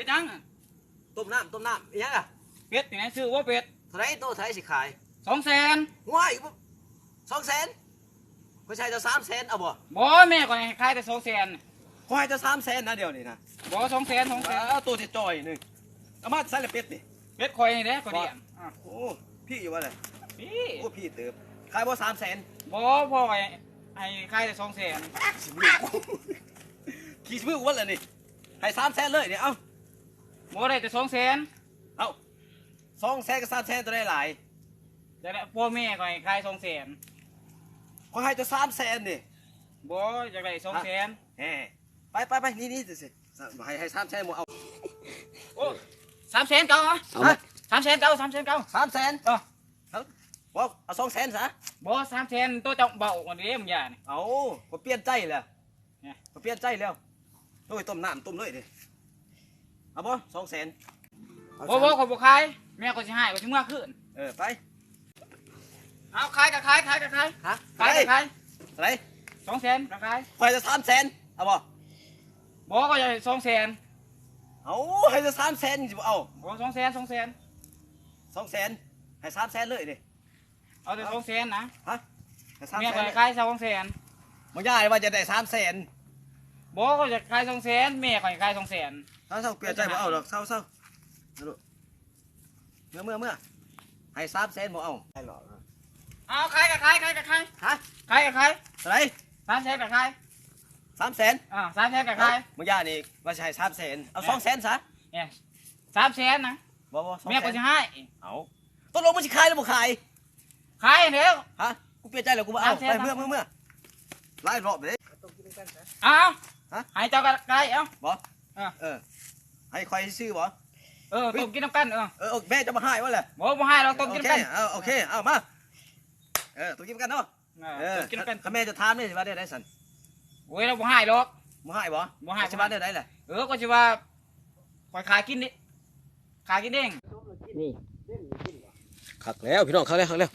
ເຮັດຫຍັງ? ຕົ້ມນ້ຳ ຕົ້ມນ້ຳ ອີຫຍັງລະ? ເປັດນີ້ນະ ຊື້ບໍ່ເປັດ? ເທົ່າໃດ? ໂຕເທົ່າໃດຊິຂາຍ? ສອງແສນ. ຫ້ວຍ ສອງແສນ ຂ້ອຍໃຫ້ເຈົ້າສາມແສນ ເອົາບໍ່? ບໍ່ ແມ່ຂ້ອຍໃຫ້ຂາຍແຕ່ສອງແສນ. ຂ້ອຍໃຫ້ເຈົ້າສາມແສນນະ ດຽວນີ້ນະ. ບໍ່ ສອງແສນ ສອງແສນ. ເອົາໂຕຈອຍໆໜຶ່ງ ເອົາມາໃສ່ລະເປັດນີ້. ເປັດຂ້ອຍນີ້ເດ້ ຂ້ອຍລ້ຽງ. ໂອ້ ພີ້ຢູ່ບໍ່ລະ? ພີ້. ໂອ້ ພີ້ເຕີບ. ຂາຍບໍ່ສາມແສນ? ບໍ່ ພໍ່ໃຫ້ ໃຫ້ຂາຍແຕ່ສອງແສນ. ຂີ້ຊິມືກູ ຂີ້ຊິມືກູເບິດລະນີ້. ໃຫ້ສາມແສນເລີຍນີ້ ເອົາ. ບໍ່ ໄດ້ແຕ່ສອງແສນ. ເອົາ ສອງແສນກັບສາມແສນ ໂຕໃດຫຼາຍ? ແຕ່ພໍ່ແມ່ຂ້ອຍໃຫ້ຂາຍສອງແສນ. ຂ້ອຍໃຫ້ເຈົ້າສາມແສນນີ້. ບໍ່ ຢາກໄດ້ສອງແສນ. ແຮະ ໄປໆໆ ໜີໆ ໃຫ້ ໃຫ້ສາມແສນບໍ່ເອົາ. ໂອ້ ສາມແສນເອົາ. ເອົາ ຮະ ສາມແສນເອົາ ສາມແສນເອົາ. ສາມແສນ? ເອີ ເອົາ ບໍ່ ເອົາສອງແສນຊະ. ບໍ່ ສາມແສນ ໂຕເຈົ້າເວົ້າກັນເດ້ ບາງຢ່າງນີ້. ເອົາ ຂ້ອຍປ່ຽນໃຈແລ້ວ ຂ້ອຍປ່ຽນໃຈແລ້ວ. ໂອ້ຍ ຕົ້ມນ້ຳຕົ້ມເລີຍເດ້. ເອົາບໍ່ ສອງແສນ? ບໍ່ ບໍ່ ຂ້ອຍບໍ່ຂາຍ. ແມ່ຂ້ອຍຊິໃຫ້ ຂ້ອຍຊິເມືອຄືນ. ເອີ ໄປ. ເອົາ ຂາຍກໍຂາຍ ຂາຍກໍຂາຍ. ຮະ? ຂາຍກໍຂາຍ. ເທົ່າໃດ? ສອງແສນກໍຂາຍ. ຂ້ອຍຈະສາມແສນ ເອົາບໍ່? ບໍ່ ຂ້ອຍຈະສອງແສນ. ເອົາ ໃຫ້ແຕ່ສາມແສນ ຊິບໍ່ເອົາ? ບໍ່ ສອງແສນ ສອງແສນ. ສອງແສນ ໃຫ້ສາມແສນເລີຍເດ້. ເອົາແຕ່ສອງແສນນະ. ຮະ? ໃຫ້ສາມແສນ. ແມ່ຂ້ອຍຂາຍສອງແສນ. ບໍ່ ຍາຍວ່າຈະໄດ້ສາມແສນ. ບໍ່ ຂ້ອຍຈະຂາຍສອງແສນ ແມ່ຂ້ອຍຂາຍສອງແສນ. ເອົາ ເອົາ ປ່ຽນໃຈບໍ່ເອົາດອກ. ເຊົາ ເຊົາ. ເມືອ ເມືອ ເມືອ. ໃຫ້ສາມແສນບໍ່ເອົາ. ເອົາ ຂາຍກໍຂາຍ ຂາຍກໍຂາຍ. ຮະ? ຂາຍກໍຂາຍ. ເທົ່າໃດ? ສາມແສນກໍຂາຍ. ສາມແສນ? ອ່າ ສາມແສນກໍຂາຍ. ເອົ້າ ມື້ຍານີ້ວ່າຊິໃຫ້ສາມແສນ ເອົາສອງແສນຊະ. ເອີ ສາມແສນນະ. ບໍ່ ບໍ່ ສອງແສນ ແມ່ກໍຊິໃຫ້. ເອົາ ຕົກລົງມັນຊິຂາຍຫຼືບໍ່ຂາຍ? ຂາຍແລ້ວ. ຮະ? ກູປ່ຽນໃຈແລ້ວ ກູບໍ່ເອົາ. ສາມແສນ. ໄປ ເມືອ ເມືອ ເມືອ. ຫຼາຍຮອບເດ້. ເອົາ ຮະ? ໃຫ້ເຈົ້າກໍໄດ້. ເອົາ ບໍ່? ເອີ ເອີ ໃຫ້ຂ້ອຍຊື້ບໍ່? ເອີ ຕົ້ມກິນນຳກັນ. ເອີ ເອີ ແມ່ຈະບໍ່ໃຫ້ບໍ່ລະ? ບໍ່ ບໍ່ໃຫ້ດອກ ຕົ້ມກິນນຳກັນ. ໂອເຄ ເອົາ ໂອເຄ ເອົາມາ. ເອີ ຕົ້ມກິນນຳກັນເນາະ. ເອີ ເອີ ຕົ້ມກິນນຳກັນ. ຄັນແມ່ຈະຖາມນີ້ວ່າແນວໃດຊັ້ນ? ໂອ້ຍ ລາວບໍ່ໃຫ້ດອກ. ບໍ່ໃຫ້ບໍ່? ບໍ່ໃຫ້. ຊິວ່າແນວໃດລະ? ເອີ ກໍຊິວ່າ ຂ້ອຍຂາຍກິນນີ້ ຂາຍກິນເອງ. ນີ້ ຄັກແລ້ວພີ່ນ້ອງ ຄັກແລ້ວ ຄັກແລ້ວ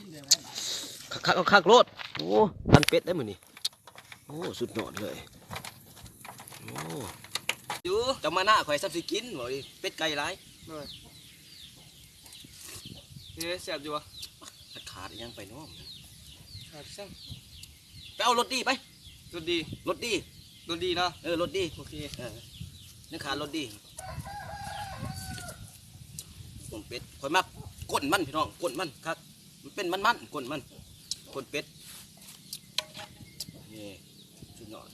ຄັກໆໆໂລດ. ໂອ້ ປັນເປັດໄດ້ມື້ນີ້. ໂອ້ ສຸດຍອດເລີຍ. ໂອ້ ຢູ່ ເຈົ້າມາໜ້າຂ້ອຍຊ້ຳຊິກິນ ເວົ້າດິ ເປັດໄກ່ຫຼາຍ. ໂດຍ. ເອີ ແຊບຢູ່ຫວາ? ຂາດອີຫຍັງໄປເນາະ? ຂາດຫຍັງ? ໄປເອົາລົດດີໄປ. ລົດດີ ລົດດີ ລົດດີເນາະ. ເອີ ລົດດີ. ໂອເຄ ເອີ ຍັງຂາດລົດດີ. ຕົ້ມເປັດ ຂ້ອຍມັກກົ້ນມັນພີ່ນ້ອງ ກົ້ນມັນຄັກ. ມັນເປັນມັນໆ ກົ້ນມັນ ກົ້ນເປັດ. ນີ້ ສຸດຍອດ.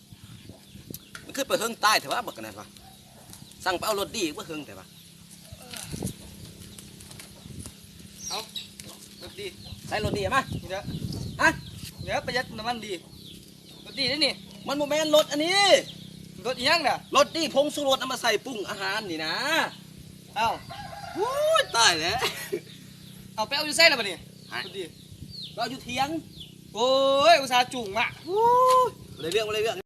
ມັນຄືໄປເຫິງຕາຍແທ້ວະ ບັກອັນນັ້ນວະ. ສັ່ງໄປເອົາລົດດີບໍ່ເຫິງແທ້ວະ. ເອົາ ລົດດີ ໃສ່ລົດດີມາ. ນີ້ເດີ ຮະ? ເດີ ປະຢັດນ້ຳມັນດີ. ລົດດີເດ້ນີ້. ມັນບໍ່ແມ່ນລົດອັນນີ້. ລົດອີຫຍັງນະ? ລົດດີ ຜົງຊູລົດ ເອົາມາໃສ່ປຸງອາຫານນີ້ນະ. ເອົ້າ ໂອ້ຍ ຕາຍແລ້ວ. ເອົາ ໄປເອົາຢູ່ໃສລະບັດນີ້? ຮະ? ລົດດີ ໄປເອົາຢູ່ຖຽງ. ໂອ້ຍ ອຸດສ່າຈູງມາ. ໂອ້ຍ ບໍ່ໄດ້ເລື່ອງ ບໍ່ໄດ້ເລື່ອງ.